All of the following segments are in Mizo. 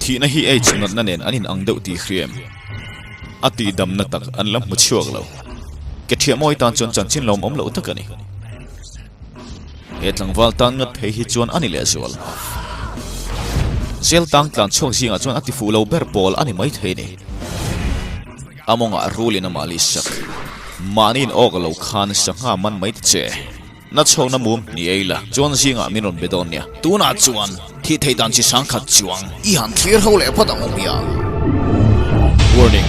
Thihna hi aids natna nen an in ang deuh tih hria em? A tihdamna tak an la hmu chhuak lo. Ke thiah mawi tan chuan chanchin lawmawm loh tak a ni. He tlangval tan ngat phei hi chuan a ni lehzual. Zel tang tlan chhuak zingah chuan a ti fuh lo ber pawl a ni maithei ni. A mawngah rulin amah lihsak. Mahniin awk lo khan sangha man mai ta che. Na chhawkna mum ni ei la, chuan zingah min rawn be dawn nia. Tunah chuan thih theih dan chi sang khat chuang i han thlir ho leh phawt ang awm hian. Warning,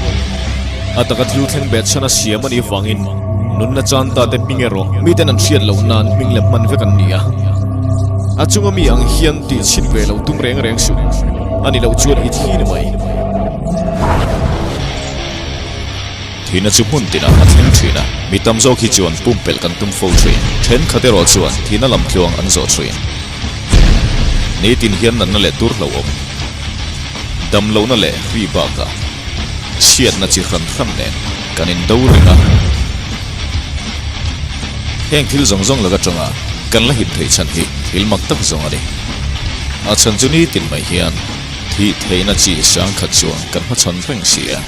A taka thil thleng bet chhan a siam a nih vangin nunna chan ta te hming erawh miten an hriat loh nan hming lem hman vek an ni a. A chunga mi ang hian tih chhin ve lo tum reng reng suh. A ni loh chuan i thi ni mai. Thihna chu hmun tinah a thleng thin a, mi tam zawk hi chuan pumpelh kan tum fo thin. Thenkhat erawh chuan thihna lam tluang an zawh thin. Nitin hian natna leh tur hlauhawm, damlohna leh hri bakah chhiatna chi hran hran nen kan indo reng a. Heng thil zawng zawng lak atanga kan la him theih chhan hi thil mak tak zawng a ni. A chhan chu nitin mai hian thih theihna chi sangkhat chuan kan hmachhawn reng si a.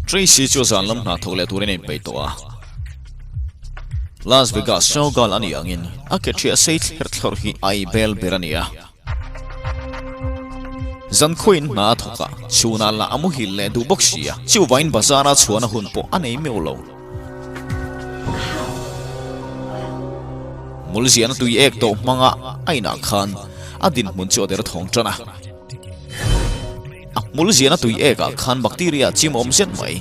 Tracy chu zan lam hna thawk leh turin a inpeih tawh a. Las Vegas showgirl a nih angin a ke ṭhiah sei thler thlawrh hi a ei bel ber a ni a. Zankhuain hna a thawk a, chhunah lah a muhil leh duh bawk si a, chuvain bazar-a chhuahna hun pawh a nei meuh lo. Mulziahna tui ek tawh hmanga a inah khan a dinhmun chu a der thawng tan a. A hmulziahna tui ekah khan bacteria chim awm zet mai,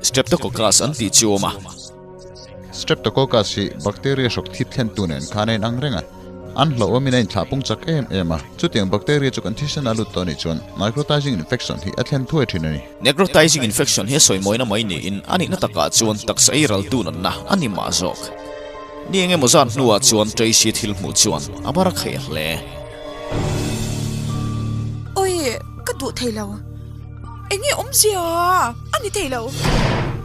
Streptococcus an tih chu a awm a. Streptococcus hi bacteria hrawk thip thlentu nen khan a inang reng a. An hlauhawmin a inthlah pung chak em em a. Chutiang bacteria chu kan thisen a lut tawh anih chuan necrotizing infection hi a thlen thuai thin a ni. Necrotizing infection hi a sawi mawina mai niin a nihna takah chuan taksa ei raltu natna a ni mah zawk. Ni eng emaw zat hnuah chuan Tracy thil hmuh chuan a bar a khaih hle. Awi, ka duh thei lo. Eng nge awmzia a ni thei lo.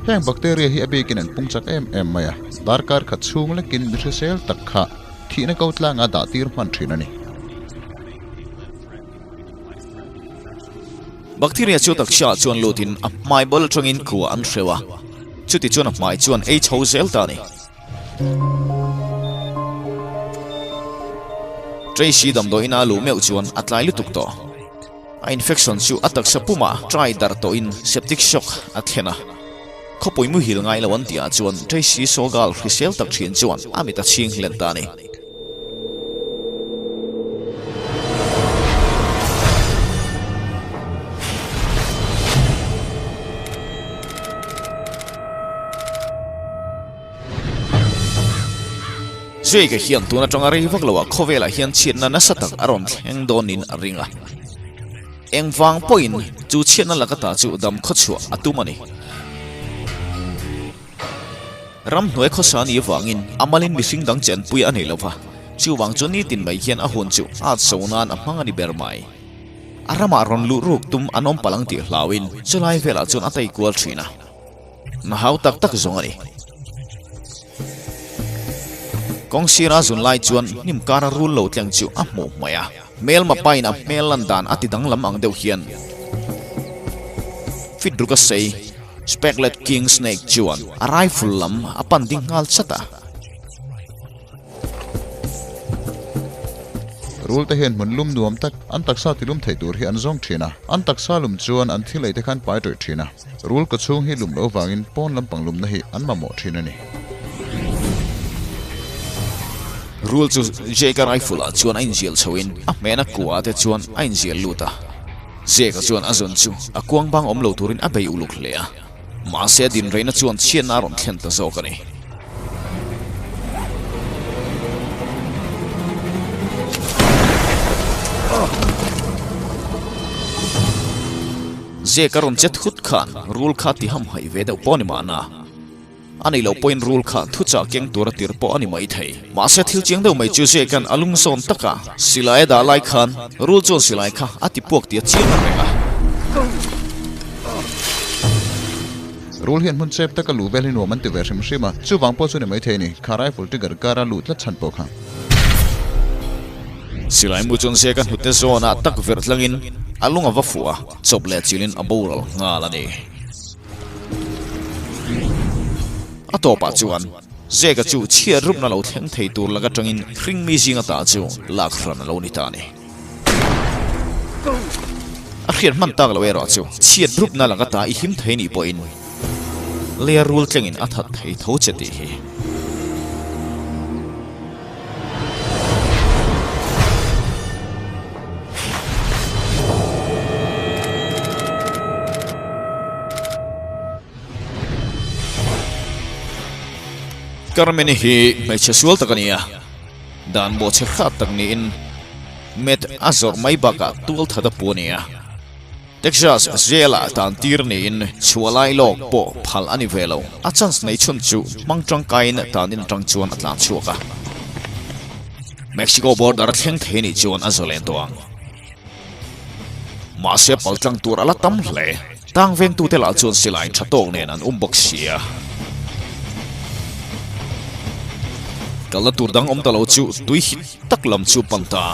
Heng bacteria hi a bikin an pung chak em em mai a, darkar khat chhung lekin mi hrisel tak kha thihna ko tlanga dah tir hman thin a ni. Bacteria chu taksa ah chuan lutin a hmai bal atangin kua an hreuh a, chuti chuan a hmai chuan ei chho zel ta a ni. Tracy damdawiin a luh meuh chuan a tlai lutuk tawh. A infection chu a taksa pumah try darh tawhin septic shock a thlen a. Khawpui muhil ngai lo an tih ah chuan Tracy Sogal hrisel tak thin chuan a mit a chhing hlen ta a ni. Jake hian tun atanga rei vak loah khawvelah hian chhiatna nasa tak a rawn thleng dawnin a ring a. Engvang pawhin chu chhiatna laka ta chu dam khawchhuah a tum a ni. Ramhnuai khawsa ni avangin a malin mihring dang chenpui a nei lo va, chuvang chu nitin mai hian a hun chu at so nan a hmang a ni ber mai. A ramah rawn luh ruk tum an awm palh ang tih hlauin chulai velah chuan a taikual thin a. Na hau tak tak zawng a ni. Kawng sira zun lai chuan hnim kara rul lo tleng chu a hmuh hmaih a. Hmelma pain a hmel lan dan a ti danglam ang deuh hian fit ruk a sei Speckled King Snake chuan a rifle lam a pan ding nghal chat a. Rul te hian hmun lum nuam tak an taksa ti lum thei tur hi an zawng thin a. An taksa lum chuan an thil ei te khan pai tawih thin a. Rul ka chhung hi lum loh vangin pawn lampang lumna hi an mamawh thin a ni. Rul chu Jake-a rifle ah chuan a inzial chhoin a hmehna kuah ah te chuan a inzial lut a. Jake-a chuan a zawn chu a kuang bang awm lo turin a bei uluk hle a. Mahse a dinreihna chuan chhiatna a rawn thlen ta zawk a ni. Zek a rawn che thut khan rul kha ti ham haih ve deuh pawh a ni mahna. A nih loh pawhin rul kha thuchah keng tura tir pawh a ni maithei. Mahse thil chiang deuh mai chu Zeka'n a lung zawn taka silai a dah lai khan rul chuan silai kha a ti puak tih a chiang a reng a. Rul hian hmun chep taka luh vel hi nuam an ti ve hrim hrim a, chuvang pawh chu ni maithei a ni, kha rifle trigger kara luh tlat chhan pawh kha. Silai mu chuan Zeka hnute zawnah tak verh tlangin a lung a va fuh a, chawp leh chilin a boral nghal a ni. A tawpah chuan Zeka chu chhiat rupna lo thleng thei tur lak atangin hringmi zinga ta chu lak hran a lo ni ta a ni. A hriat hman tak loh erawh chu chhiat rupna laka ta i him thei nih pawhin leia rul tlengin a that thei tho che tih hi. Carmen-i hi hmeichhe sual tak a ni a, dan bawhchhe hrat tak niin Met a zawrh mai bakah tual that a pu a ni a. Texas jail-ah tan tir niin chhuah lai lawk pawh phal a ni ve lo. A chance nei chhun chu hmang tangkaiin tanin atang chuan a tlan chhuak a. Mexico border a thleng thei nih chuan a zawlen tawh ang. Mahse paltlang tur a la tam hle. Tang vengtute lah chuan silai tha tawk nen an um bawk si a. Kalna tur dang awm ta lo chu tui hit tak lam chu pan ta.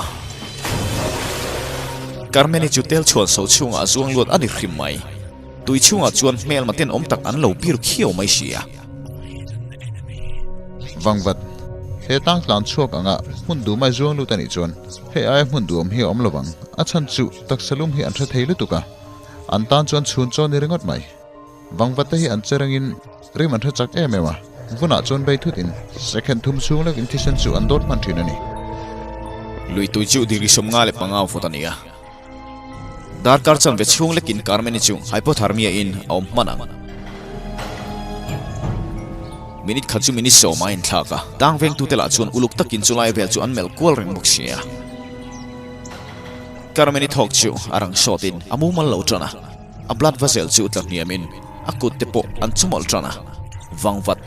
Carmen-i chu tel chhuan so chhungah a zuang luat a ni hrim mai. Tui chhungah chuan hmelma ten awm tak an lo bir khiau mai si a. Vangvat, he tang tlan chhuak anga hmun duhmai zuang lut a nih chuan hei aia hmun duhawm hi a awm lovang. A chhan chu taksa lum hi an hre thei lutuk a. An tan chuan chhun chaw ni ringawt mai. Vangvat te hi an che rengin rim an hre chak em em a, vunah chuan bei thutin second thum chhung lekin thisen chu an dawt hman thin a ni. Lui tui chu degree 55 vawt a ni a, darkar chanve chhung lekin Carmen-i chu hypothermia in a awm hman ang. Minute khat chu minute sawm a inthlak a, tang vengtute lah chuan uluk takin chulai vel chu an melh kual reng bawk si a. Carmen-i thawk chu a rang sawtin a mumal lo tan a, a blood vessel chu tla hniamin a kut te pawh an chumawlh tan a, vangvat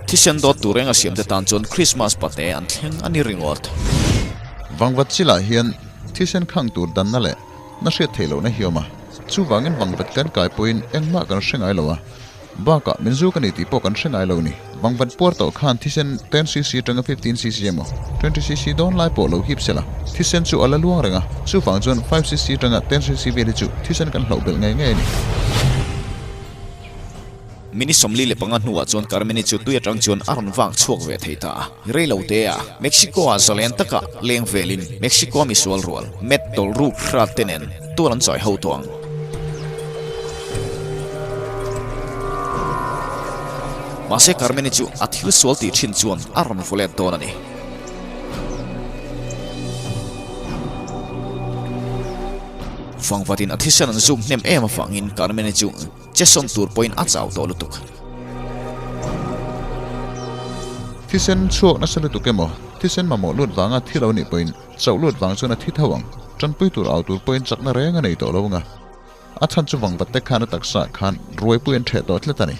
thisen dawt tur eng a siam te tan chuan Christmas pate an thleng a ni ringawt. Vangvat chilah hian thisen khang tur danna leh na hriat theih lohna hi awm a, chuvangin vangvat kan kai pawhin engmah kan hre ngai lo a, Bakah min zu ka ni tih pawh kan hre ngai lo ni. Vangvat puar tawh khan thisen 10cc atanga 15cc emaw 20cc dawn lai pawh lo hip sela, thisen chu a la luang reng a, chuvang chuan 5cc atanga 10cc vel hi chu thisen kan hlauh belh ngei ngei a ni. Minute 45 hnuah chuan Carmen-i chu tui atang chuan a rawn vak chhuak ve thei ta a. Rei lo te a, Mexico-ah zalen taka leng velin Mexico-a misual rual, Met tawlh ruk hrat te nen tual an chawi ho tawh ang. Mahse Carmen-i chu a thil sual tih thin chuan a rawn vaw let dawn a ni. Fangvatin a thisen an zuk hnem em avangin Carmen-i chu che sawn tur pawhin a chau tawh lutuk. Thisen chhuak nasa lutuk emaw, thisen mamawh lut vanga thi lo nih pawhin Chauh lut vang chuan a thi tho ang. Tanpui tur au tur pawhin chakna reng a nei tawh lo ang a. A chhan chu vangvat te khan a taksa ah khan ruaipui an ṭheh tawh tlat a ni.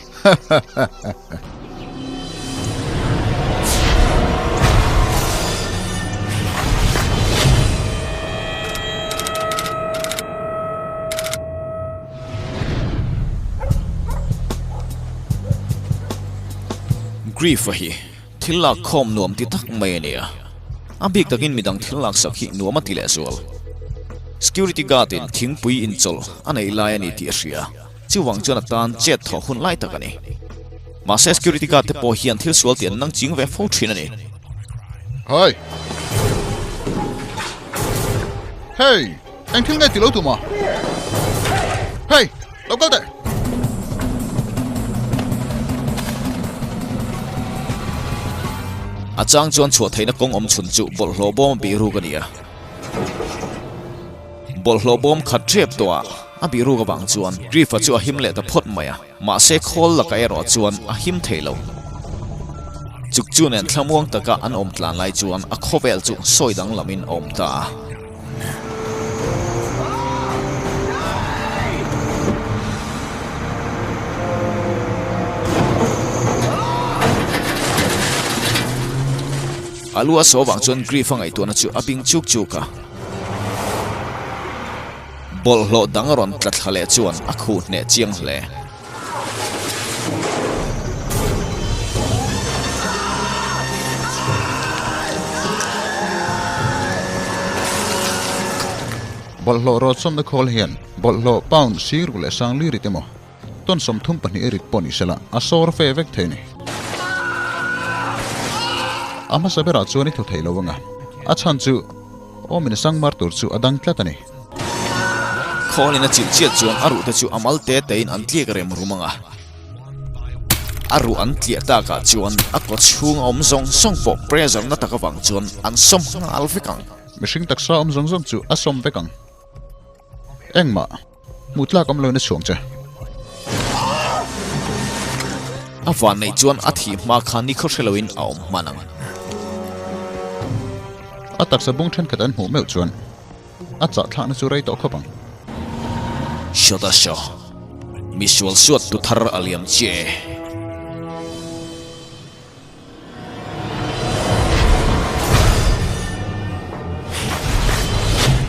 Grief-a hi Thil lak khawm nuam ti tak mai a ni a, a bik takin midang thil laksak hi nuam a ti leh zual. Security guard in thingpui inchawlh a nei lai a ni tih a hria, chuvang chuan a tan chet thawh hun lai tak a ni. Mahse security guard te pawh hian thil sual tih an nang ching ve fo thin a ni. Hey! Hey! Eng thil nge ti lo tum a? Hey! Lo kal teh! A chang chuan chhuah theihna kawng awm chhun chu bawlhhlawh bawm a bih ruk a ni a. Bawlhhlawh bawm khat ṭep tawh a a bih ruk avang chuan Griff-a chu a him leh ta phawt mai a, mahse khawl lakah erawh chuan a him thei lo. Chuk chu nen thlamuang taka an awm tlan lai chuan a khawvel chu sawi danglamin a awm ta a. A lu a saw vang chuan Griff a ngaihtuahna chu a bing chuk chuk a. Bawlhhlawh dang a rawn tla thla leh chuan a khuh hneh chiang hle. Bawlhhlawh rawt sawmna khawl hian bawlhhlawh pound siruk leh sangli rit emaw ton 32 rit pawh ni sela a sawr fe vek thei a ni. A hmasa berah chuan i thaw thei lo anga, a chhan chu awmin sangmar tur chu a dang tlat a ni. Khawlin a chilh chiat chuan a ruhte chu a mal te tein an tliak rem rum anga, a ruh an tliah takah chuan a kaw chhung a awm zawng zawng pawh pressure na tak avang chuan an sawm nghal vek ang. Mihring taksa awm zawng zawng chu a sawm vek ang. Engmah hmuh tlak awm loin a chhuang che. A van neih chuan a thih hma khan ni khaw hre loin a awm hman ang. A taksa bung thenkhat an hmuh meuh chuan a chah thlakna chu rei tawh khawp ang. Shot a shaw. Mi sual suat tu thar a liam che.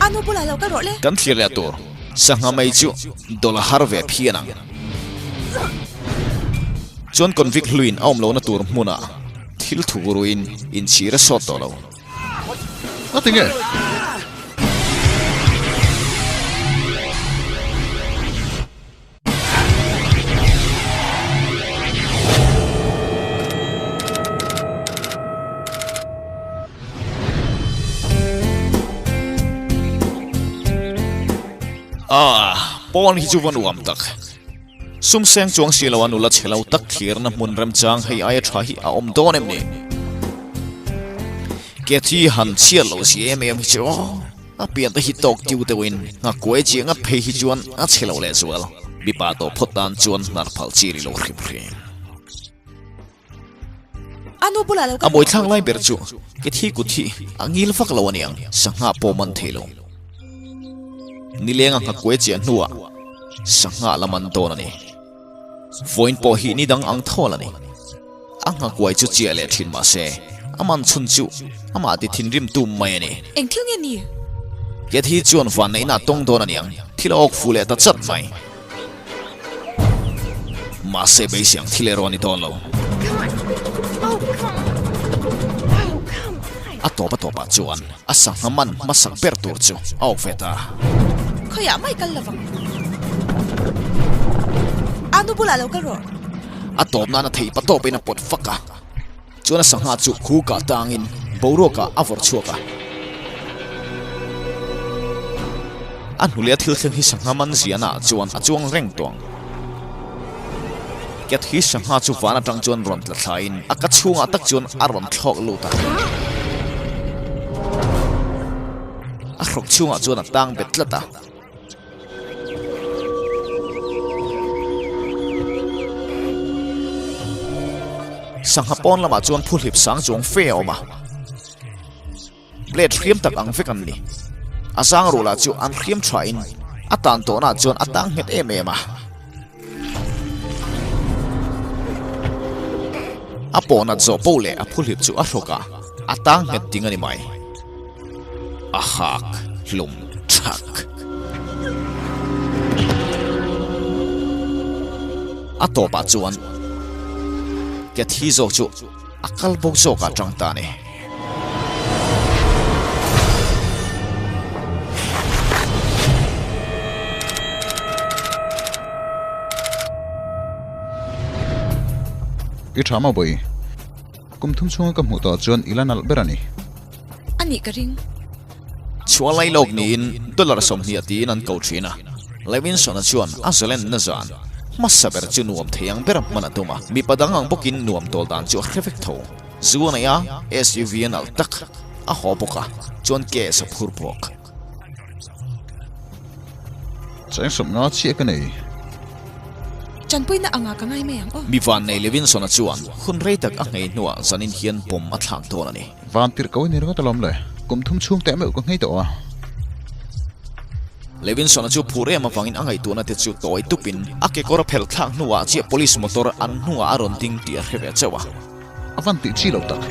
A nu bulah lo kal rawh le. Kan thlir leh tur sangha mai chu dawlh a har ve phian ang. Chuan convict hluin a awm lohna tur hmunah thil thuruin inchhir a sawt tawh lo. A ti nge? Ah, pawn hi chu va nuam tak. Sum seng chuang si lo a nula chhe lo tak thlirna hmun remchang hei aia tha hi a awm dawn em ni? Kathy han chhiat lo si em em hi chu aw. A pian te hi tawk tiu deuhin nghakuai chiah ngat phei hi chuan a chhe lo lehzual. Mipa tawh phawt tan chuan hnar phal chi ni lo hrim hrim. A nu bulah lo A buaithlak lai ber chu ke thi kut hi a ngil vak lo aniang, sangha pawh man thei lo. Nilenga nghakuai chiah hnuah sangha la man dawn a ni. Vawiin pawh hi ni dang ang thawl a ni. A nghakuai chu chiah leh thin mah se, a man chhun chu amah ti thinrim tum mai a ni. Eng thil nge ni? Kathy chuan vanneihna a tawng dawn a niang, thil a awk fu leh ta chat mai. Mahse beisei ang thil erawh a ni dawn lo. A tawp a tawpah chuan a sangha man hmasak ber tur chu a awk ve ta. Khawiah mai kal lovang. A nu bulah lo kal rawh. A tawp nan a theih pa tawpin a pawt fak a, chuan a sangha chu khukah tangin boruakah a vawrh chhuak a. A hnu leh a thil thleng hi sangha man ziahna ah chuan a chuang reng tawh ang. Cat hi sangha chu van atang chuan rawn tla thlaiin a ka chhungah tak chuan a rawn thlawk lut a. A hrawk chhungah chuan a tang bet tlat a. Sangha pawn lamah chuan phuhlip sang chuang fe a awm a. Blade hriam tak ang vek an ni. A zang ruh lah chu an hriam thain a tan tawhnah chuan a tang nghet em em a. A pawhnat zawh poh leh a phuhlip chu a hrawk a, a tang nghet ding a ni mai. A hak hlum thak. A tawpah chuan Kathy zawk chu a kal bo zawkah tang ta a ni. I tha maw bawi? Kum thum chhunga ka hmuh tawh chuan i la nalh ber a ni. A nih ka ring. Chhuah lai lawk niin dollar 20 tiin an ko thin a. Levinson-a chuan a zalenna zan hmasa ber chu nuam thei ang ber hman a tum a. Mipa dang ang bawkin nuam tawl dan chu a hre vek tho. Zu a nei a, SUV a nalh tak a haw bawk a, chuan case a phur bawk. Cheng 50 chiah ka nei. Tanpuina anga ka ngai mai ang aw. Mi vannei Levinson-a chuan hun rei tak a nghei hnuah zanin hian bomb a thlak dawn a ni. Van tirh ko i ni ringawt alawm le. Kum thum chhung teh meuh ka nghei tawh a. Levinson-a chu phur em avangin a ngaihtuahna te chu tawi tupin a kekawr a phelh thlak hnuah chiah police motor an hnungah a rawn ding tih a hre ve chauh a. A van tih chi lo tak.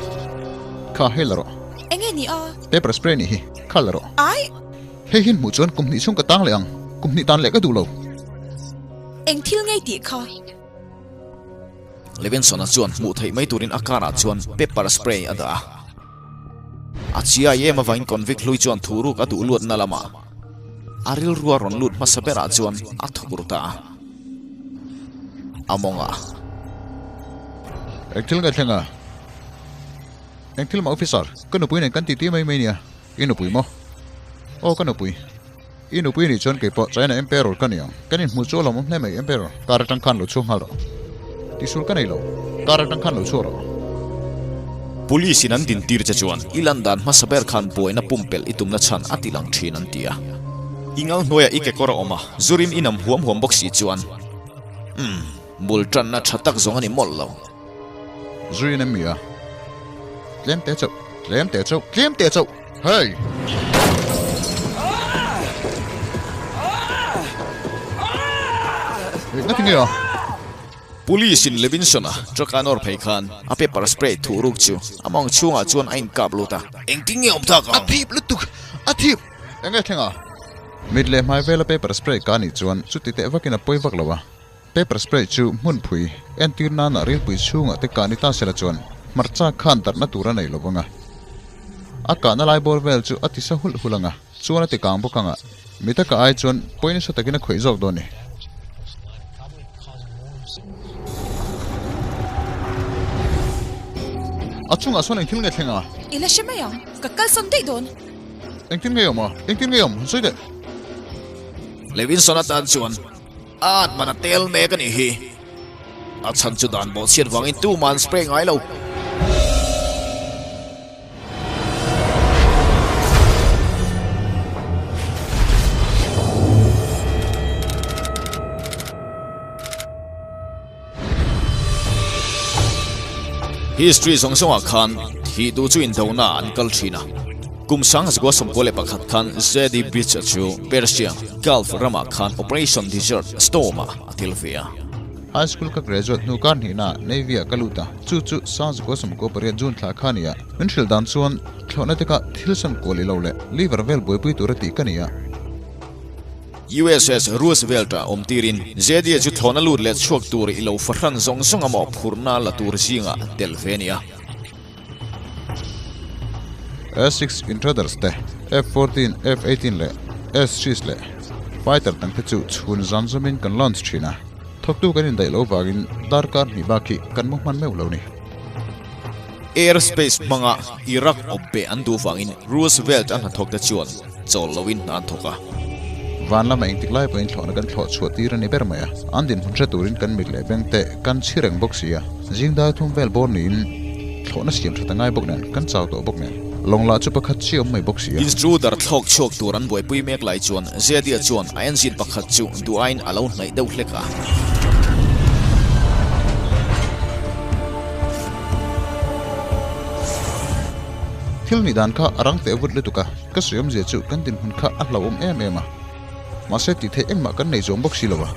Kha hei la rawh. Enge ni a? Pepper spray nih hi. Kha la rawh. Ai! Hei hin hmuh chuan kum hnih chhung ka tang leh ang. Kum hnih tan leh ka duh lo. Eng thil ngei tih kha? Levinson-a chuan hmuh theih mai turin a car-ah chuan pepper spray a dah a. A chiai em avangin convict hlui chuan thu ruk a duh luatna lamah A rilrua rawn lut hmasa berah chuan a thuk ru ta a. A mawngah. Eng thil nge thleng a? Eng thil mah officer, ka nupui nen kan titi mai mai nia. I nupui maw? Aw ka nupui. I nupui nih chuan keipawh China Emperor ka ni ang. Kan inhmuh chu a lawmawm hle mai Emperor. Car atang khan lo chhuak nghal rawh. Tihsul ka nei lo. Car atang khan lo chhuak rawh. Police in an din tir che chuan i lan dan hmasa ber khan buaina pumpelh i tumna chhan a ti lang thin an ti a. I ngal hnuaiah i kekawr a awm a, zurim i nam huam huam bawk si chuan umm bul tanna tha tak zawng a ni mawlh lo. Zuin em mi a? Tlem te chauh, tlem te chauh, tlem te chauh! Hey! Eng nge a? Police in Levinson-a truck a nawr phei khan a pepper spray thuh ruk chu a mawng chhungah chuan a inkap lut a. Engtin nge awm tak ang? A thip lutuk! A thip! Eng nge thleng a? Mit leh hmai vela pepper spray ka nih chuan chuti teh vakin a pawi vak lo a. Pepper spray chu hmunpui entir nana rilpui chhungah te kah ni ta sela chuan hmarcha khan darhna tur a nei lo vang a. A kahna lai bawr vel chu a ti sa hulh hulh ang a, chuan a ti kang bawk ang a, mi taka ai chuan pawi nasa takin a khawih zawk dawn ni. A chungah sawn engthil nge thleng a? I la hre mai ang, ka kalsan daih dawn. Engtin nge awm a? Engtin nge awm? Han sawi teh. Levinson atan chuan A at man a tel mek a nih hi. A chhan chu dan bawhchhiat vangin tumah an spray ngai lo. History zawng zawngah khan thih duh chu indona an kal thin a. Kum 1991 khan Zedi Beach chu Persia Gulf ramah khan Operation Desert Storm-ah a tel ve a. High School ka graduate hnu kar hnihnaah Navy-ah ka lut a, chu chu 1998 June thla kha a ni a. Min hrilh dan chuan thlawhna te kha thil san kual i lo leh liver vel buaipui tur a tih ka ni a. USS Roosevelt-a awm tirin JD-a chu thlawhna lut leh chhuak tur i lo fahran zawng zawng a mawhphurhna la tur zingah tel ve a ni a. S-six Intruders te, F-fourteen, F-eighteen leh S-six leh fighter dangte chu chhun zan zawmin kan launch thin a, thawktu kan indaih loh vangin darkar hnih bak hi kan mu hman meuh lo ni. Airspace hmanga Iraq awpbeh an duh vangin Roosevelt-a hnathawkte chuan chawl loin hna an thawk a. Van lama engtik lai pawhin thlawhna kan thlawh chhuah tir a ni ber mai a, an dinhmun hre turin kan mit leh beng te kan chhi reng bawk si a. Zing dai thum vel bawr niin thlawhna siam that a ngai bawk nen kan chau tawh bawk nen lawng lah chu pakhat chi awm mai bawk si a. Intruder thlawk chhuak tur an buaipui mek lai chuan Zedia chuan a engine pakhat chu duh aiin a lo hnaih deuh hlek a. Thil nih dan kha a rang teh vut lutuk a, ka sawi awmzia chu kan dinhmun kha a hlauhawm em em a, mahse tih theih engmah kan nei zawm bawk si lo a.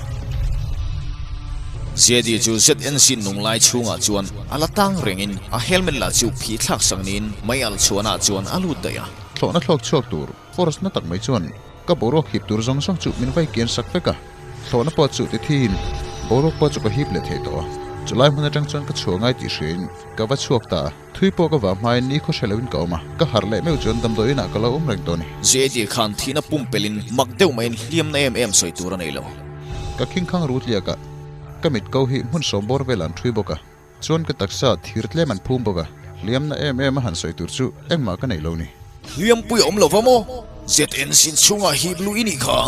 JD chu ZNC nung lai chhungah chuan a la tang rengin a helmet lah chu phih thlak sak niin mei alh chhuanah chuan a lut daih a. Thlawhna thlawk chhuak tur force na tak mai chuan ka boruak hip tur zawng zawng chu min vai kian sak vek a. Thlawhna pawh chu ti thiin boruak pawh chu ka hip leh thei tawh a, chulai hmun atang chuan ka chhuah ngai tih hriain ka va chhuak ta a, thui pawh ka vah hmain ni khaw hre loin ka awm a, ka harh leh meuh chuan damdawi inah ka lo awm reng tawh a ni. JD khan thihna pumpelhin mak deuh maiin hliamna em em sawi tur a nei lo. Ka khingkhang rut liak a, ka mit ko hi hmun sawm bawr vel an ṭhui bawk a, chuan ka taksa thir tlem an phum bawk a, hliamna em em a han sawi tur chu engmah ka nei lo ni. Hliampui a awm lo va maw? ZN sin chhungah hip luh i nih kha.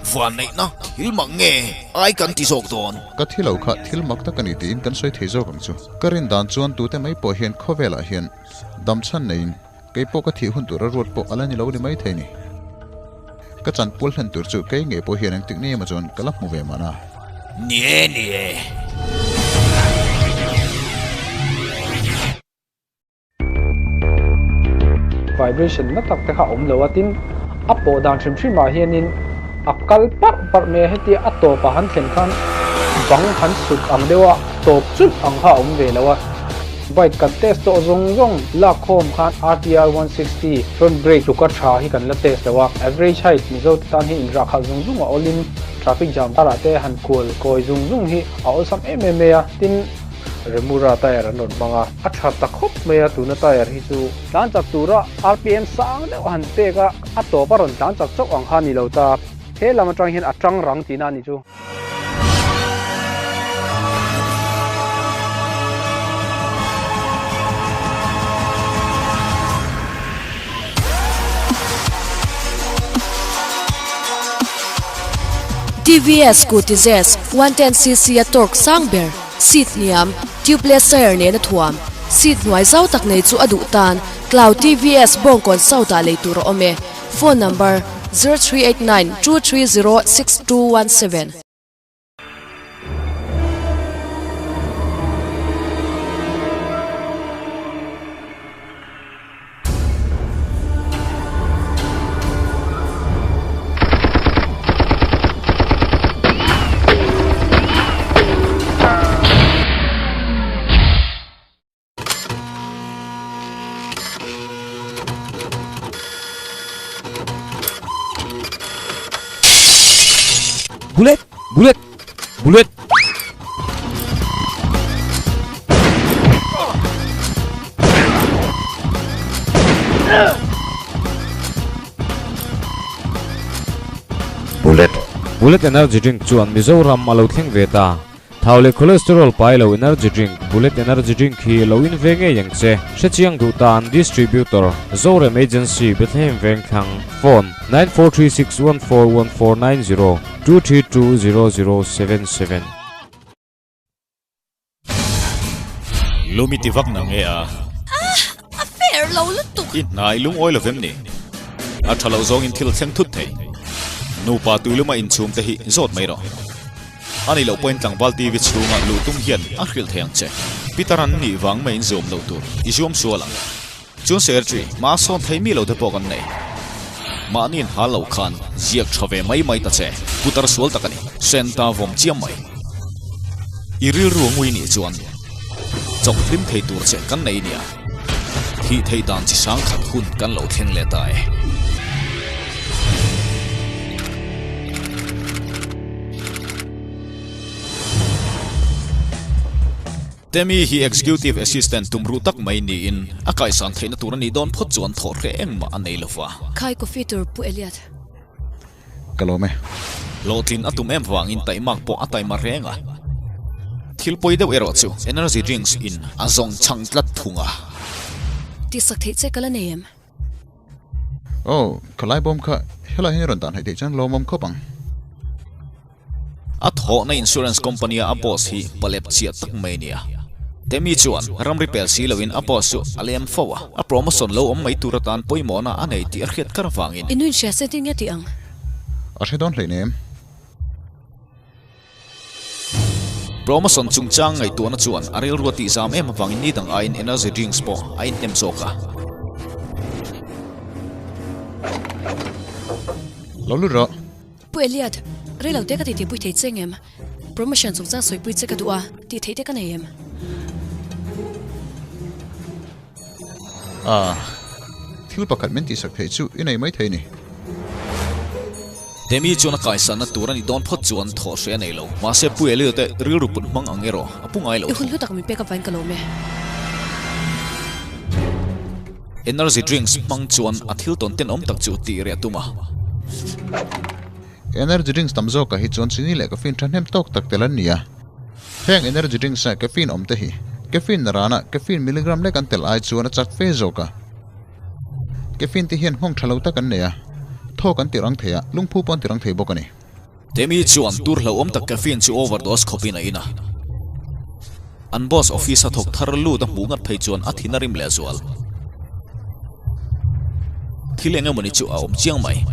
Vanneihna thil mak nge ai kan ti zawk dawn? Ka thi lo kha thil mak tak a ni tiin kan sawi thei zawk ang chu. Ka rin dan chuan tute mai pawh hian khawvelah hian dam chhan neiin kei pawh ka thih hun tur a ruat pawh a la ni lo ni mai thei ni. Ka chanpual hlen tur chu kei ngei pawh hian engtik ni emaw chuan ka la hmu ve mahna. Ni e, ni e. Vibration na tak te kha a awm lo a, tin a pawh dan hrim hrim ah hianin a kal parh parh mai a, hetia a tawp ah han thlen khan bang han sut ang deuh a, tawp chulh ang kha a awm ve lo a. Bike kan test tawh zawng zawng lak khawm khan RTR 160 front brake tluka tha hi kan la test lo a, average height Mizo te tan hi inrah khalh zung zung a awlin traffic jam karah te han kual kawi zung zung hi a awlsam em em mai a, tin Remura tyre an rawn hmang a, a tha ta khawp mai a tuna tyre hi chu. Tlan chak tura rpm sang deuh a han pek a, a tawp a rawn tlan chak chauh ang kha a ni lo ta. He lam atang hian a tang rang tihna a nih chu. TVS Scooty Zest 110cc a torque sang ber, seat hniam, tubeless tyre nena thuam, seat hnuai zau tak nei chu a duh tan Cloud TVS Bawngkawn South ah lei tur a awm e. Phone number, 0389 230 6217. Bullet! Bullet! Bullet! Bullet. Bullet energy drink chuan Mizoram a lo thleng ve ta. Thau leh cholesterol pai lo energy drink, Bullet energy drink hi lo in ve ngei ang che. Hrechiang duh tan Distributor, Zorem Agency, Bethlehem Vengthlang, Phone, 9436141490 2320077. Lumi ti vak nang e a. A fair lo lutuk. I hnai lungawi lo vem ni. A tha lo zawngin thil thleng thut thei. Nupa tuiluma inchhum te hi zawt mai rawh. A nih loh pawhin tlangval TV chhunga luh tum hian a hrilh thei ang che. Peter an nih vang mai in zuam loh tur i zuam sual ang. Chuan Secretary, hma sawn thei mi lo te pawh kan nei. Mahni in hal lo khan ziak tha ve mai mai ta che. Putar sual tak a ni. Senta vawm chiam mai. I rilru a ngui nih chuan chawk hlim thei tur che kan nei nia. Thih theih dan chi sang khat hun kan lo thleng leh ta e. Temi hi Executive Assistant tumruh tak mai niin a kaisan theihna tur a nih dawn phawt chuan thawh hreh engmah a nei lova. Khai coffee tur Pu Elliot. Ka lawm e. Hlawhtlin a tum em vangin taimak pawh a taima reng a. Thil pawi deuh erawh chu energy drinks in a zawng chhang tlat thung a. Tihsak theih che ka la nei em? Aw, ka lai bawm kha helai hian i rawn dah hnaih theih chuan lawmawm khawp ang. A thawhna insurance company a a boss hi palep chiah tak mai nia. Temi chuan ramri pel si loin a boss chu a lem fo a, a promotion lo awm mai tur atan pawimawhna a nei tih a hriat kar avangin. I nuin hria se tin nge tih ang? A hre dawn hleinem. Promotion chungchang ngaihtuahna chuan a rilru a tihzam em avangin ni dang aiin energy drinks pawh a inhnem zawk a. Lo lut rawh. Pu Eliat, rei lo te ka titi pui thei che ngem? Promotion chungchang sawipui che ka duh a, tih theih te ka nei em? Ah, thil pakhat min tihsak theih chu i nei mai thei ni. Demi chuan a kaisanna tur a nih dawn phawt chuan thawh hreh a nei lo. Mahse Pu Elio te rilru put hmang ang erawh a pu ngai lo I hun thung. hlu tak min pek avain ka lawm e. Energy drinks hmang chuan a thil tawn tenawm tak chu tih reh a tum a. Energy drinks tam zawkah hi chuan chini leh caffeine thahnem tawk tak tel an ni a. Heng energy drinks a caffeine awm te hi caffeine na rana caffeine milligram lek an tel ai chuan a chak fe zawk a. Caffeine te hian nghawng tha lo tak an nei a, thawk an ti rang thei a, lungphu pawh an ti rang thei bawk a ni. Temi chuan tur hlauhawm tak caffeine chu overdose khawpin a in a. An boss office a thawk thar lut a hmuh ngat phei chuan a thin a rim leh zual. Thil eng emawni chu a awm chiang mai.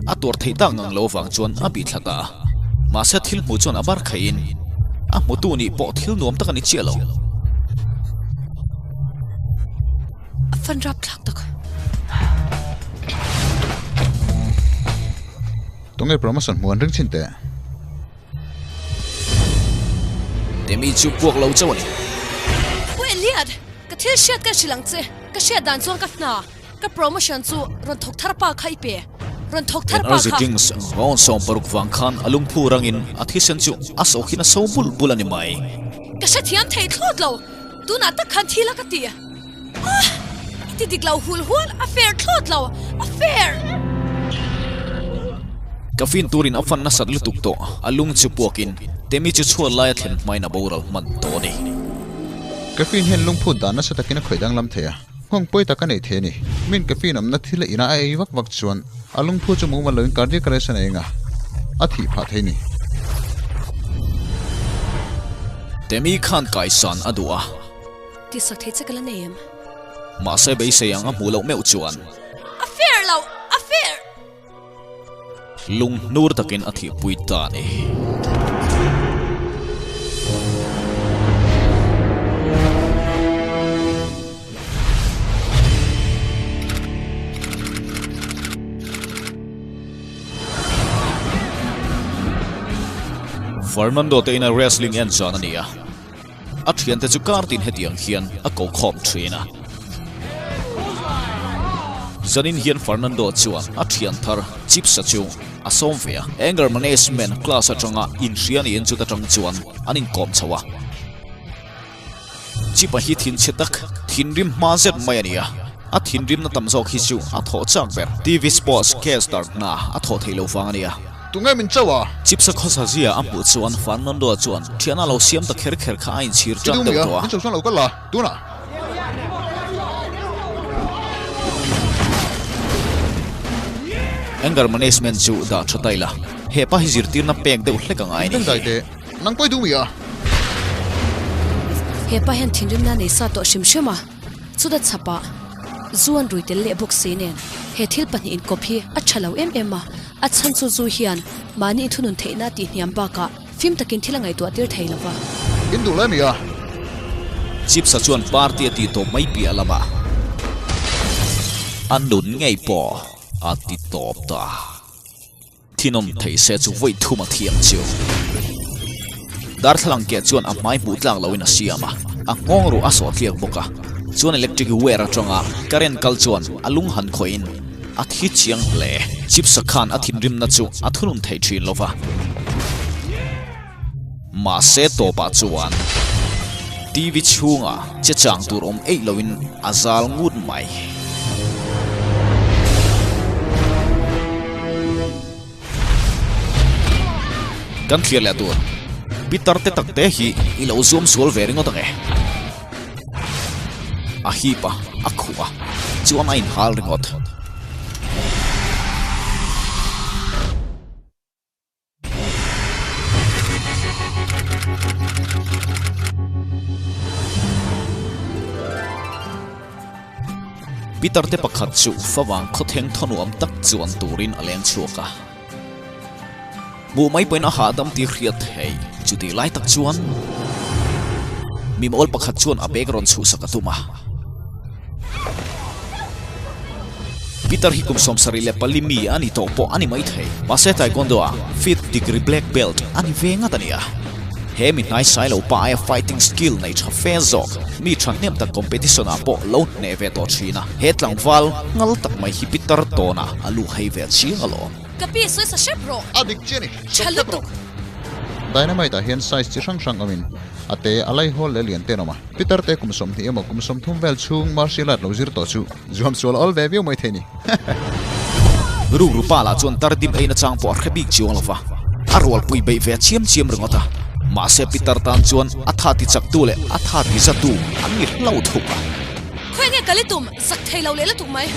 A tuar theih tak ngang lo vang chuan a bih thla ta a. Mahse thil hmuh chuan a bar khaihin a hmutu nih pawh thil nuam tak a ni chiah lo. A fan rap thlak tak. Tunge promotion hmuh an ring thin teh? Demi chu puak lo chauh a ni. Pu Eliat, ka thil hriat ka hrilh ang che. Ka hriat dan chuan ka hna. Ka promotion chu rawn thawk thar pa kha i pe. Rawn thawk thar pa Energy kha. drinks rawn 60 vang khan a lungphu rangin a thisen chu a sawkhin a so bul bul a ni mai. Ka hrethiam thei thlawt lo. Tunah tak khan thil a ka ti. Ah! ti dik lo hul hual, a fair thlawt lo, a fair! Ka fin turin a fan nasat lutuk tawh, a lung chu puakin Temi chu chhuat laia thlen hmain a boral hman tawh a ni. Caffeine hian lungphut dan nasa takin a khawih danglam thei a, nghawng pawi tak a nei thei a ni. Min caffeine awmna thil a ina a ei vak vak chuan a lungphu chu mumal loin cardiac arrest a nei anga a thih phah thei a ni. Temi khan kaisan a duh a. Tihsak thei che ka la nei em? Mahse beisei ang a hmuh loh meuh chuan. A fair lo! A fair! Lung hnur takin a thihpui ta a ni. Fernando te ina wrestling en zan a ni a. A thiante chu kar tin hetiang hian a ko khawm thin a. Zanin hian Fernando chuan a thian thar Chipsa chu a sawm ve a. Anger Management class atanga inhria niin chuta tang chuan an inkawm chho a. Chipa hi thinchhe tak, thinrim hma zet mai a ni a. A thinrimna tam zawk hi chu a thawh chak ber. TV Sports caster hna a thawh theih lo vang a ni a. Tunge min chauh a? Chipsa khawsa zia a hmuh chuan Fernando chuan thiana lo siam ta kher kher kha a inchhir tan deuh tawh a. Min chauh chuan lo kal la, tunah. Anger management chu dah tha ta ila, hepa hi zirtirna pek deuh hlek a ngai a ni. Dai teh, nang pawi duh mi a? Hepa hian thinrimna nei sa tawh hrim hrim a. Chuta chhapah zu an rui tel leh bawk si nen he thil pahnih inkawp hi a tha lo em em a, a chhan chu zu hian mahni inthunun theihna a tihhniam bakah fim takin thil a ngaihtuah tir thei lo va. In duh lai mi a? Chipsa chuan party a tih tawp mai piah lamah a nun ngei pawh a ti tawp ta. Thinawm thei se chu vawi thum a thiam chu. Darthlalang keh chuan a hmai hmuh tlak loin a siam a, a nghawng ruh a sawh tliak bawk a. Chuan electric wire atanga current kal chuan a lung han khawih in a thi chiang hle. Chipsa khan a thinrimna chu a thunun thei thin lo va. Mahse tawpah chuan TV chhunga che chang tur awm eih loin a zal ngut mai. Kan thlir leh tur Pitar te tak te hi i lo zuam sual ve ringawt ang e. A hip a, a khuh a, chuan a inhal ringawt. Pitar te pakhat chu favang khawtheng thaw nuam tak chuan turin a leng chhuak a. Hmuh mai pawhin a hahdam tih hriat thei. Chutih lai tak chuan mimawl pakhat chuan a bag rawn chhuhsak a tum a. Peter hi kum 74 mi a ni tawh pawh a ni maithei. Mahse Taekwondo ah fifth degree black belt a ni ve ngat a nia. He mi hnai sai lo pa aia fighting skill nei tha fe zawk, mi thahnem tak competition ah pawh lo hneh ve tawh thin a. He tlangval ngal tak mai hi Peter tawnah a lu hei ve chiang alawm. Ka pi sawi sa hrep rawh. A dik chiah a ni. Tha lutuk. Dynamite ah hian size chi hrang hrang awmin a te, a laihawl leh lian te an awm a. Peter te kum 20 emaw kum 30 vel chhung martial art lo zir tawh chu zuam sual awl ve viau mai thei ni. Rukru pa lah chuan tar dim eina chang pawh a hre bik chiang lo va, a rualpui beih ve chiam chiam ringawt a. Mahse Peter tan chuan a tha ti chaktu leh a tha ti zatu an ni hlo thuk a. Khawi nge kal i tum zak thei lo leh lutuk mai.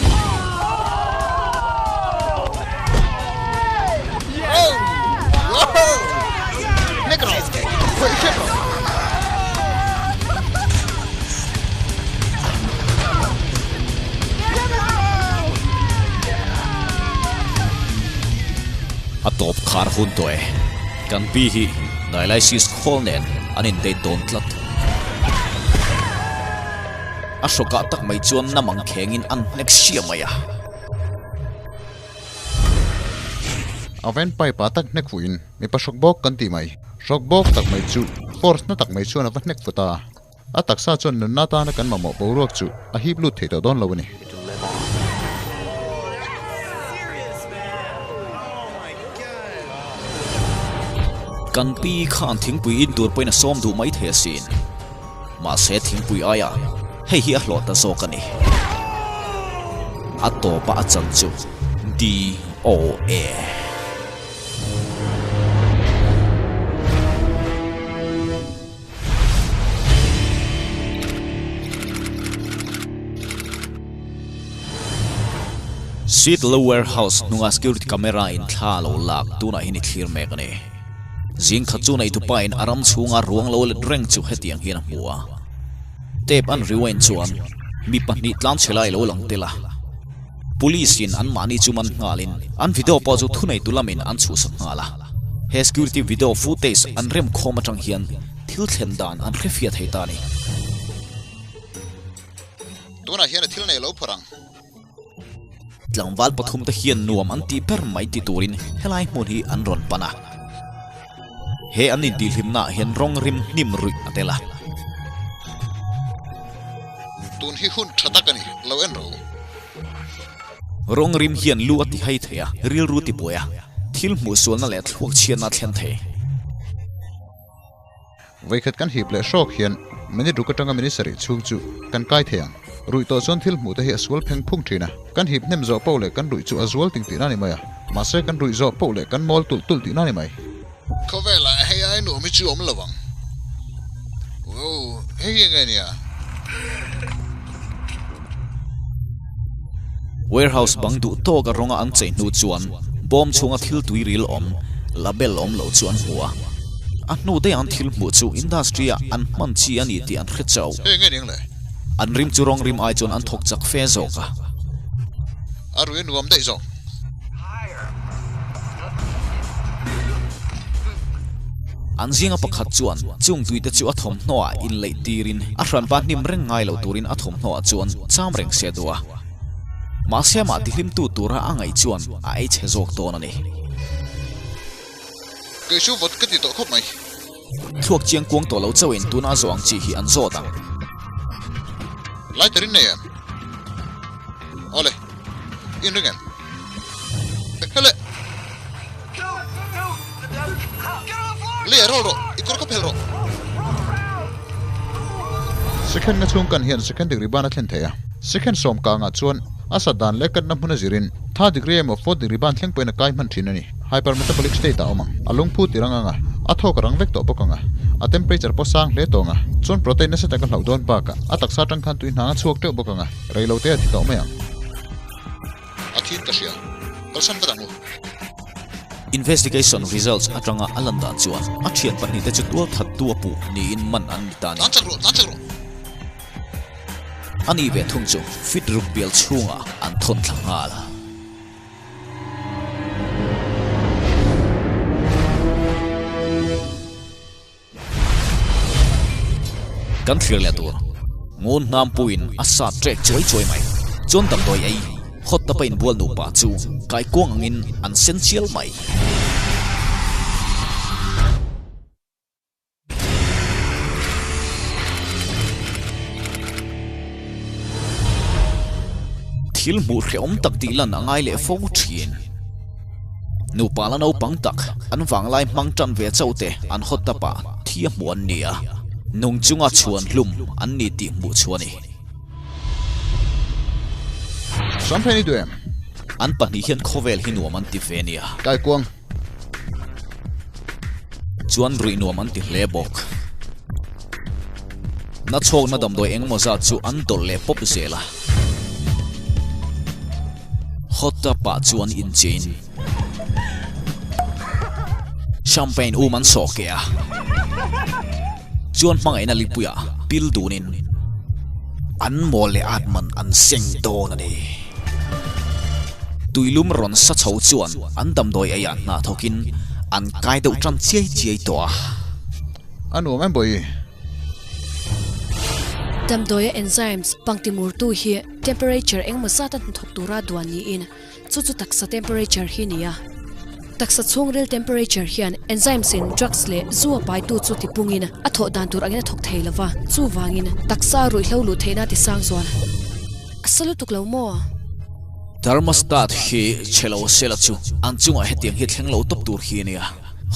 A tawp khar hun tawh e. Kan pi hi dialysis khawl nen an in date dawn tlat. A hrawkah tak mai chuan namang khengin an hnek sia mai a. A van pipe ah tak hnek fuhin mipa hrawk bawk kan tih mai. Hrawk bawk tak mai chu force na tak mai chuan a va hnek fu ta. A taksa chuan nunna atana kan mamawh boruak chu a hip lut thei tawh dawn lo a ni. Kan pi khan thingpui in tur pawhin a sawm duh mai thei asin. Mahse thingpui aia hei hi a hlawh ta zawk a ni. A tawpa a chan chu DOA. Seattle warehouse hnunga security camera in thla a lo lak tunah hian i thlir mek a ni. Zing khat chu neitupa in a ram chhunga ruang lo let reng chu hetiang hian a hmu a. Tape an rewind chuan mi pahnih tlanchhe lai lo lang tel a. Police in an mahni chu man nghalin an video pawh chu thuneitu lamin an chhuhsak nghal a. He security video footage an rem khawm atang hian thil thlen dan an hrefiah thei ta a ni. Tunah hian a thil nei lo phawrh ang. Tlangval pathum te hian nuam an tih ber mai ti turin helai hmun hi an rawn pan a. He an intihhlimnaah hian rawng rim hnim ruih a tel a. Tun hi hun tha tak a ni, lo en ro. Rawng rim hian lu a ti hai thei a, rilru ti buai a, thil hmuh sualna leh thluak chhiatna a thlen thei. Vawikhat kan hip leh hrawk hian minute ruk atanga minute sarih chhung chu kan kai thei ang. Ruih tawh chuan thil hmuh te hi a sual pheng phung thin a, kan hip hnem zawh poh leh kan ruih chu a zual ting tihna a ni mai a, mahse kan ruih zawh poh leh kan mawl tulh tulh tihna a ni mai. Khawvelah hei ai nuam hi chu awm lo ang. Wow, hei hi enge nia? Warehouse bang duh tawk a rawnga an chei hnu chuan bawm chhunga thil tui ril awm, label awm lo chu an hmu a. A hnu daih an thil hmuh chu industry ah an hman chi a ni tih an hre chauh. Hei nge ning le? An rim chu rawng rim ai chuan an thawk chak fe zawk a. A rui a nuam daih zawk. An zinga pakhat chuan chung tuite chu a thawmhnaw ah inleih tirin a hranpa hnim reng ngai lo turin a thawmhnaw ah chuan cham reng se duh a. Mahse amah tihlimtu tura a ngaih chuan a ei chhe zawk dawn a ni. Kei chu vawt ka ti tawh khawp mai. Thluak chiang kuang tawh lo chauhin tuna a zawh ang chi hi an zawt ang. Lighter in nei em? Awle, in ring em? Hele! Lei a rawl rawh, i kawr kha phel rawh. Second nga chhung kan hian second degree ban a thlen thei a. Second sawm kangah chuan a sat dan leh kanna hmun a zirin third degree emaw fourth degree ban thleng pawhin a kai hman thin a ni. Hypermetabolic state ah a awm ang. A lungphu ti rang ang a, a thawk a rang vek tawh bawk ang a, a temperature pawh sang hle tawh ang a, chuan protein nasa tak a hlauh dawn bakah a taksa atang khan tui hnang a chhuak teuh bawk ang a, rei lo te a thi tawh mai ang. A thin ka hria. Kalsan vat ang u. Investigation results atanga a lan dan chuan a thian pahnih te chu tual that tu a puh niin man an ni ta a ni. Tlan chak rawh, tlan chak rawh. A ni ve thung chu fit ruk bial chhungah an thawn thla nghal. Kan thlir leh tur. Ngun hnam puiin a sat trek chuai chuai mai. Chuan damdawi ei hot tapa inbual nupa chu kaikuang angin an sen chial mai. Thil hmuh hrehawm tak tih lan a ngai leh fo thin. Nupa la naupang tak an vanglai hmang tan ve chauh te an hot tap ah thi a hmuh an ni a, nung chunga chhuan hlum an ni tih hmuh chu a ni. Samphei ni duh em? An pahnih hian khawvel hi nuam an ti ve nia. Kaikuang. Chuan ruih nuam an ti hle bawk. Na chhawkna damdawi engemaw zat chu an dawlh leh pawp zel a. Hot tub ah chuan inchein champagne um an sawh keh a. Chuan hmangaihna lipuiah pil dunin an maw leh at man an seng dawn a ni. Tuilum rawn sa chho chuan an damdawi eiah hna thawkin an kai deuh tan chiai chiai tawh a. A nuam em bawi? Damdawia enzymes pangtimurtu hi temperature engemaw zata hnathawk tura duan niin chu chu taksa temperature hi ni a. Taksa chhungril temperature hian enzymes in drugs leh zu a paitu chu tipungin a thawh dan tur angin a thawk thei lova, chuvangin taksa ruihhlo luh theihna a tisang zual. A sa lutuk lo maw? Thermostat hi chhe lo sela chu an chungah hetiang hi thleng lo tawp tur hi a nia.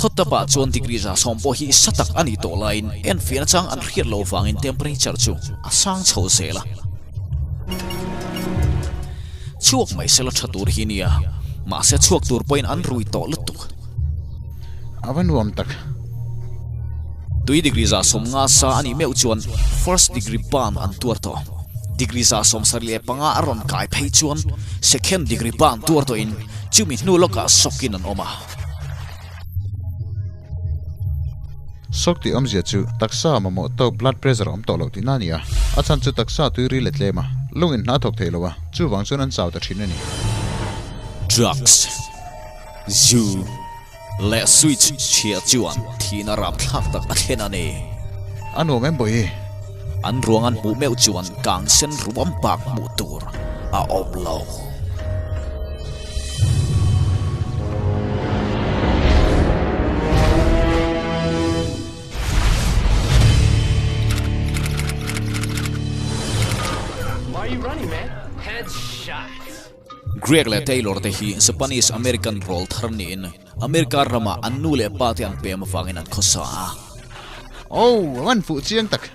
Hot tub ah chuan degree 70 pawh hi sa tak a nih tawh laiin enfiahna chang an hriat loh vangin temperature chu a sang chho zel a. Chhuak mai sela tha tur hi nia, mahse chhuak tur pawhin an rui tawh lutuk. A va nuam tak. Tui degree 150 sa a nih meuh chuan first degree burn an tuar tawh. Degree 75 a rawn kai phei chuan second degree burn tuar tawhin chumi hnu lawkah sawkin an awm a. Sawk tih awmzia chu taksa mamawh tawk blood pressure a awm tawh loh tihna a ni a, a chhan chu taksa tui ri let tlem a, lung in hna thawk thei lo a, chuvang chuan an chau ta thin a ni. Drugs, zu leh switch chhia chuan thihna rapthlak tak a thlen a ni. A nuam em bawihi? An ruang an hmuh meuh chuan kang sen ruam bak hmuh tur a awm lo. Greg leh Taylor te hi Japanese American rawl thar niin America ramah an nu leh pa te an pem avangin an khawsa a. Oh, a van fuh chiang tak!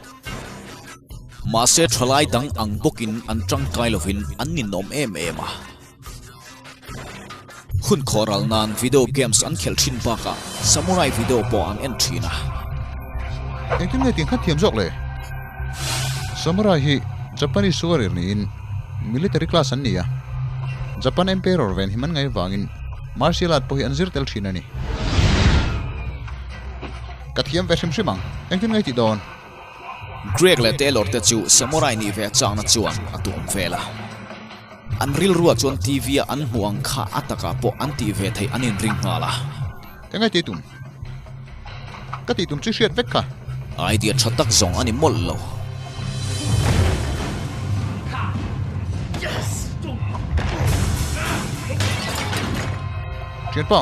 Mahse thalai dang ang bawkin an tangkai lovin an ninawm em em a. Hun khawhral nan video games an khelh thin bakah samurai video pawh an en thin a. Engtin nge tih khat thiam zawk le? Samurai hi Japanese warrior niin military class an ni a. Japan Emperor ven him an ngaih vangin martial art pawh hi an zir tel thin a ni. Ka thiam ve hrim hrim ang. Engtin nge tih dawn? Greg leh Taylor te chu samurai nih ve chakna chuan a tuam vel a. An rilruah chuan TV-a an hmuh ang kha a takah pawh an tih ve theih an inring nghal a. Eng nge tih tum? Ka tih tum chu hriat vek kha. Idea tha tak zawng a ni mawlh lo. Thianpa,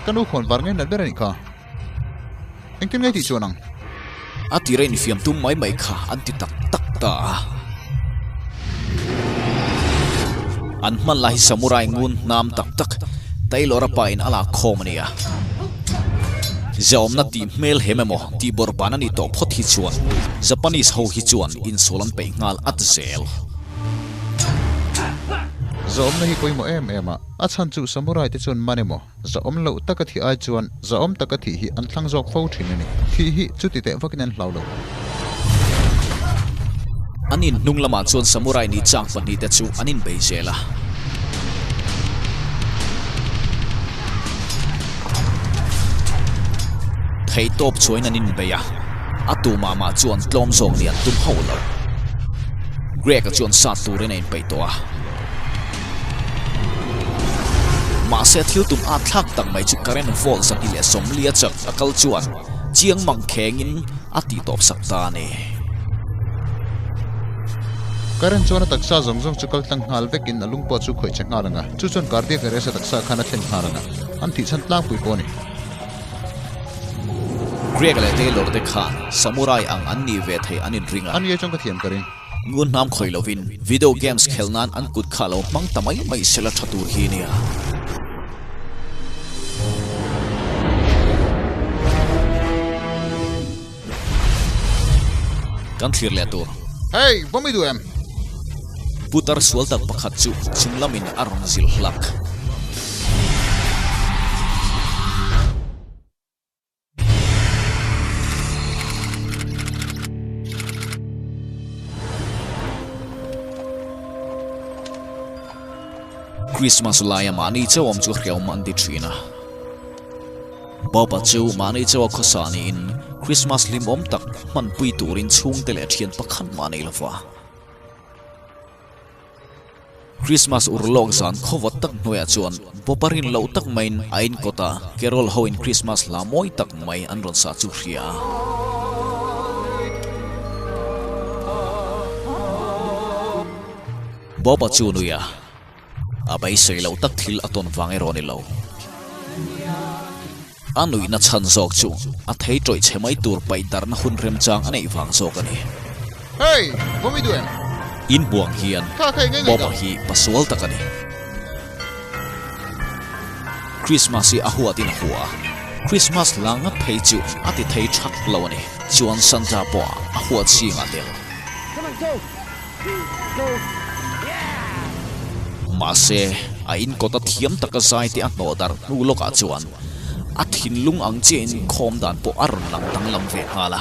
ka nu khawn var nge nat ber a nih kha. Engtin nge tih chuan ang? A tira infiam tum mai mai kha an ti tak tak ta a. An hman lai hi samurai ngun hnam tak tak Taylor-a pa in a lak khawm a ni a. Ziaawmna tih hmel hem emaw tih bawrhban a nih tawh phawt hi chuan Japanese ho hi chuan insual an peih nghal at zel. Ziaawmna hi pawimawh em em a, a chhan chu samurai te chuan man emaw Zahawm loh taka thih ai chuan zahawm taka thih hi an thlang zawk fo thin a ni. Thih hi chuti teh vakin an hlau lo. An in hnung lamah chuan samurai ni chak pahnihte chu an inbei zel a. Theihtawp chuain an inbei a, a tu mah mah chuan tlawm zawk nih an tum hauh lo. Greg-a chuan sat turin a inpeih tawh a. Mahse thil tum at thlak tak mai chu current volt 240 a chak a kal chuan chiang mang khengin a tih tawp sak ta a ni. Current chuan a taksa zawng zawng chu kal tlang nghal vekin a lung pawh chu khawih che nghal ang a, chu chuan cardiac arrest a taksa khan a thlen nghal ang a, an thih chhan tlangpui pawh a ni. Greg leh Taylor te khan samurai ang an nih ve thei an inring a. Ani ai chuan ka thiam ka ring. Ngun hnam khawih lovin video games khelh nan an kut kha lo hmang ta mai mai sela tha tur hi nia. Kan thlir leh tur. Hey, va mi duh em? Putar sual tak pakhat chu chung lamin a rawn zilh hlak. Christmas laia mahni chauh awm chu hreawm an ti thin a. Bob-a chu mahni chauha khawsa niin Christmas hlimawm tak hmanpui turin chhungte leh thian pakhat mah nei lova. Christmas urlawk zan khawvawt tak hnuaiah chuan Bob-a rin loh tak maiin a inkawt a, Carol ho in Christmas hla mawi tak mai an rawn sa chu hria a. Bob-a chu nui a, a beisei loh tak thil a tawn vang erawh a ni lo. A nuihna chhan zawk chu a thei tawih chhe mai tur paih darhna hun remchang a neih vang zawk a ni. Hey! Vawmi duh em? Inbuang hian Bob-a hi pasual tak a ni. Christmas hi a huatin a hua a, Christmas la ngat phei chu a ti thei thak lo a ni. Chuan Santa pawh a huat zingah tel. Mahse, a inkawta thiam taka zai te a hnawh darh hnu lawkah chuan a thinlung ang chiah inkhawm dan pawh a rawn lang danglam ve nghal a.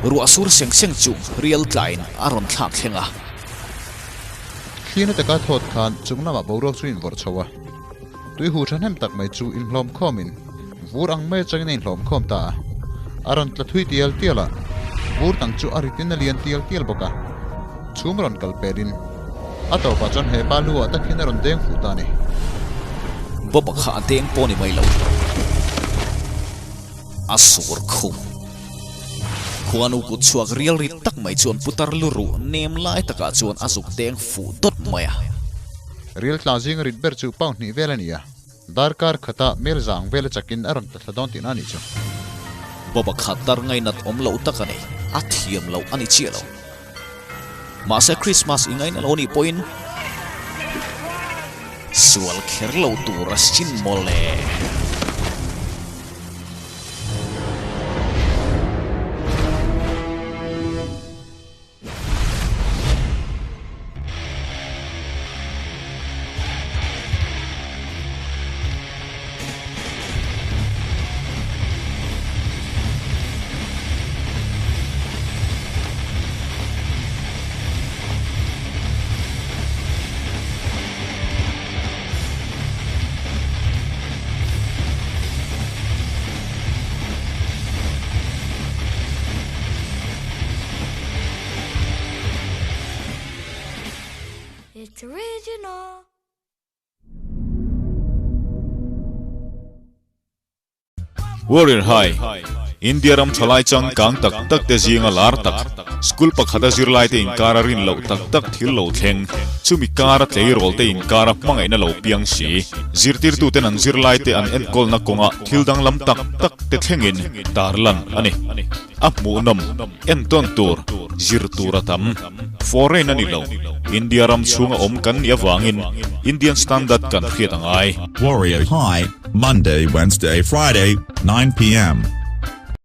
Ruah sur seng seng chu rial tlain a rawn thlak thleng a. Thlina taka thawt khan chung lamah boruak chu invawrh chho a. Tui hu thahnem tak mai chu inhlawm khawmin vur ang mai atangin a inhlawm khawm ta a. A rawn tla thui tial tial a, vur dang chu a ritin a lian tial tial bawk a. Chhum rawn kal pelin a tawpah chuan he pa lu ah tak hian a rawn deng fuh ta a ni. Bob-a kha a deng pawh ni mai lo. A sur khum. Khuanu kut chhuak rial rit tak mai chuan putar lu ruh nem lai takah chuan a zuk deng fuh dawt mai a. Rial tla zinga rit ber chu pau hnih vel a ni a, darkar khata mel za ang vela chakin a rawn tla thla dawn tihna a nih chu. Bob-a kha tar ngainat awm loh tak a ni, a thiam loh a ni chiah lo. Mahse Christmas i ngaina lo nih pawhin sual kher lo tur a sin mawle. It's original. Warrior High, India ram thalai changkang tak tak te zinga lar tak, school pakhata zirlai te inkara rin loh tak tak thil lo thleng, chumi kara tleirawl te inkara hmangaihna lo piang si, zirtirtuten an zirlai te an enkawlna kawnga thil danglam tak tak te thlengin tarlan a ni. A hmuhnawm, entawn tur, zir tur a tam. Foreign a ni lo, India ram chhunga awm kan nih avangin Indian standard kan hriat a ngai. Warrior High, Monday, Wednesday, Friday, 9 pm.